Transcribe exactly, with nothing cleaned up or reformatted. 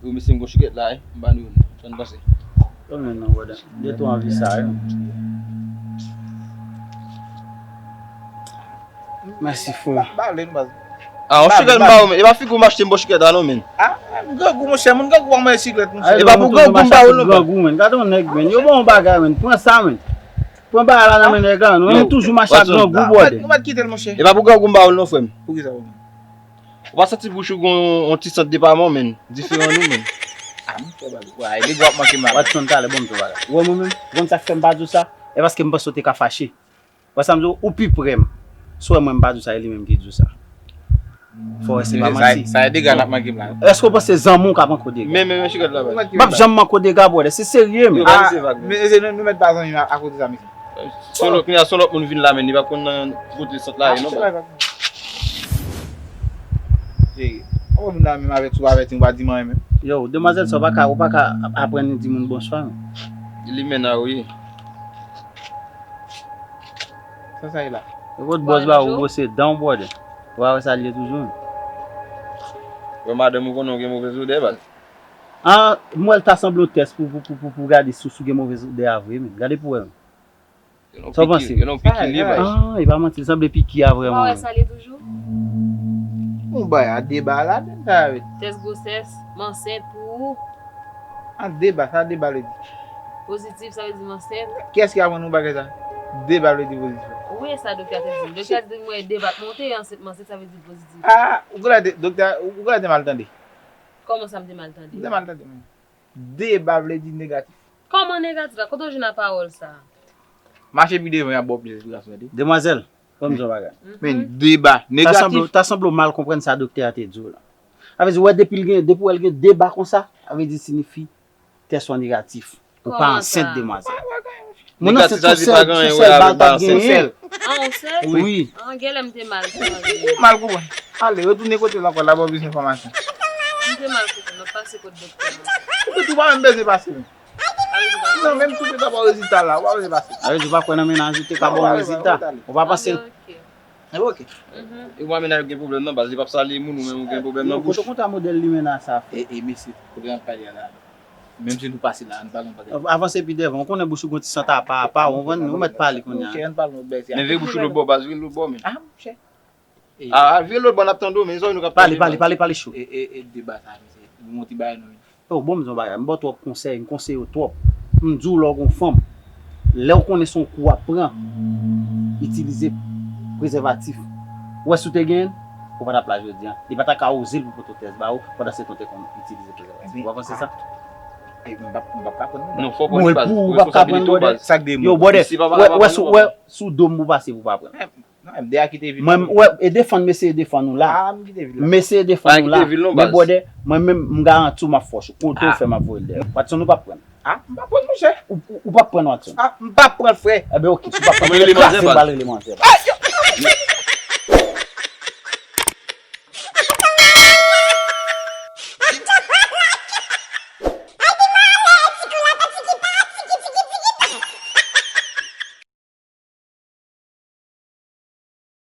Yo, mesye, m gon chikèt la, wi. M ba nou youn. Sa n panse? Yo, men non, brother. De tou anvi sa, wi. Mèsi, frè. Ba, ba, le, baz. Ah, yon chikèt m ba ou, men. E pa figi w m achte m bon chikèt la, non, men. Ah, m grangou, monchè. Moun grangou pa manje chikèt, monchè. E pa pou grangou m ba ou l, non, pa. Grangou, men. Gade yon nèg, men. Yo bon yon bagay, men. Pran sa, men. Pran bagay la nan men nèg la, non. Yo, men toujou mache ak grangou, brother. Ou mèt kite l, monchè. E pa pou grangou m ba ou l, non, frè m. Poukisa, ou menm? Ou pa santi bouch ou gon yon ti sant depaman, men? Diferan nou, men. Ah, monchè, baz. Wa, e nèg w ap manke m la. Watson, talè, bon, m di w bagay. Ou wè mwen menm? Ou konn sa k fè m pa di w sa? E paske m panse w te ka fache. Wè sa m di w, ou pi pre m. Si w wè mwen m pa di w sa, e li menm ki di w sa. Fò wè se pa manti. Sa e dega n ap manke m la. Èske w panse zanmi w ka manke w dega? Men, men, men, chikèt la, baz. M ap janm manke w dega, brother. Se serye, men. Yo, pa vin se vag, men. Men, se nou, nou mèt pa zanmi akoz de sa, mesye. Se yon lòt, kounye a, se yon lòt moun vin la, men. Li pa konn nan kote sant la ye, non, baz. Cheri, ou pa vin la menm avèti, ou pa avèti, ou pa di m anyen menm. Yo, demwazèl sa, ou pa ka, ou pa ka ap-, aprann li di moun bonswa, non. Limena, wi. Sa sa ye la? E kot bòs ba ou, brose dan w, brother. Ou pa wè sa l ye toujou, non? Wè madanm ou konnen w gen movèz odè, baz. Ah, m wè l ta sanble yon tès pou, pou, pou, pou, pou gade si w, si w gen movèz odè a vre, men. Gade pou wè, men. Sa w panse? Gen yon piki li bay. Ah, e pa manti, li sanble piki a vrèman. Ou pa wè sa l ye toujou? Yon bagay a deba ladann sa, wi. Tès gwosès, m ansent pou ou. Ah, deba, sa deba vle di? Pozitif, sa vle di m ansent. Kiyès ki aprann ou bagay sa? Deba vle di pozitif. Wi, sa doktè a te di m. Doktè a te di m, mwen deba t monte, ansent, m ansent, sa vle di pozitif. Ah, ou genlè te, doktè, ou genlè te mal tande. Kòman sa m te mal tande? Ou te mal tande, men. Deba vle di negatif. Kòman negatif la? Kote w jwenn a pawòl sa? Mache pi devan, y ap ba w plis esplikasyon, tande. Demwazèl, ban m di w yon bagay. Men, deba negatif. Ta sanble, ta sanble w mal konprann sa doktè a te di w la. Sa vle di, wè, depi l gen, depi w wè l gen deba konsa, sa vle di siyifi tès ou an negatif. Ou pa ansent, demwazèl. Moun nan se yon sèl, yon sèl ba l t ap genyen. Ah, yon sèl? Wi. Ah, genlè m te mal tande. Ou mal konprann. Ale, retounen kote l ankò, la ba w plis enfòmasyon. M te mal konprann, m ap pase kot doktè a. Ou tout ou pa menm bezwen pase, men. Non, menm tou pita pa rezilta la, ou pa bezwen pase. Sa vle di ou pa kwè nan mennaj ou te ka ba w rezilta. Ou pa panse l. Ok. E w a mennaj ou gen pwoblèm nan, baz, li p ap salye moun, ou menm ou gen pwoblèm nan bouch. Yo, kote w konn ta modèl limena sa, frè? E, e, mesye, kote n ap pale a la? Menm si nou pase la, ann pale yon bagay. Avanse pi devan, ou konnen bouch ou gon ti sant apa, apa, ou konprann, ou mèt pale kounye a. Monchè, ann pale yon bagay. Men vire bouch ou lòt bò, baz, vire lòt bò, men. Ah, monchè. Ah, vire lòt bò, n ap tande w, men zòrèy nou k ap tande w. Pale, pale, pale, pale cho. E, e, e, deba sa, mesye. Nou monte bagay nou. Yo, bon, m di w yon bagay, m ba w twòp konsèy, m konseye w twòp. M di w lè w gon fanm, lè w konnen se yon kou w ap pran, itilize prezèvatif. Ou wè si w te genyen l, ou pa t ap la jodi a. Li pa ta ka oze l pou pote tès ba ou, pandan se tan w te konn itilize prezèvatif. Ou pa panse sa? E, m p ap, m p ap ka pran non. Non, fò w pran li, baz. Ou p ap ka pran, brother. Sa k de mwen? Yo, brother, wè, wè, si w do m pou pase pou w pa pran. Non, M D A kite vil. Mwen, m, wè, e defann, m eseye defann ou la. Ah, m kite vil la. M eseye defann ou la. Pa kite vil non, baz. Men, brother, mwen menm, m garanti w m ap fòs ou. Kote w fè m ap voye l dèyè. Watson, ou p ap pran. Ah, m p ap pran, monchè. Ou, ou, ou p ap pran, Watson. Ah, m p ap pran, frè. Ebyen, ok, si w p ap pran, m rele manzè, baz. M ba l rele manzè, baz. Ah, yo,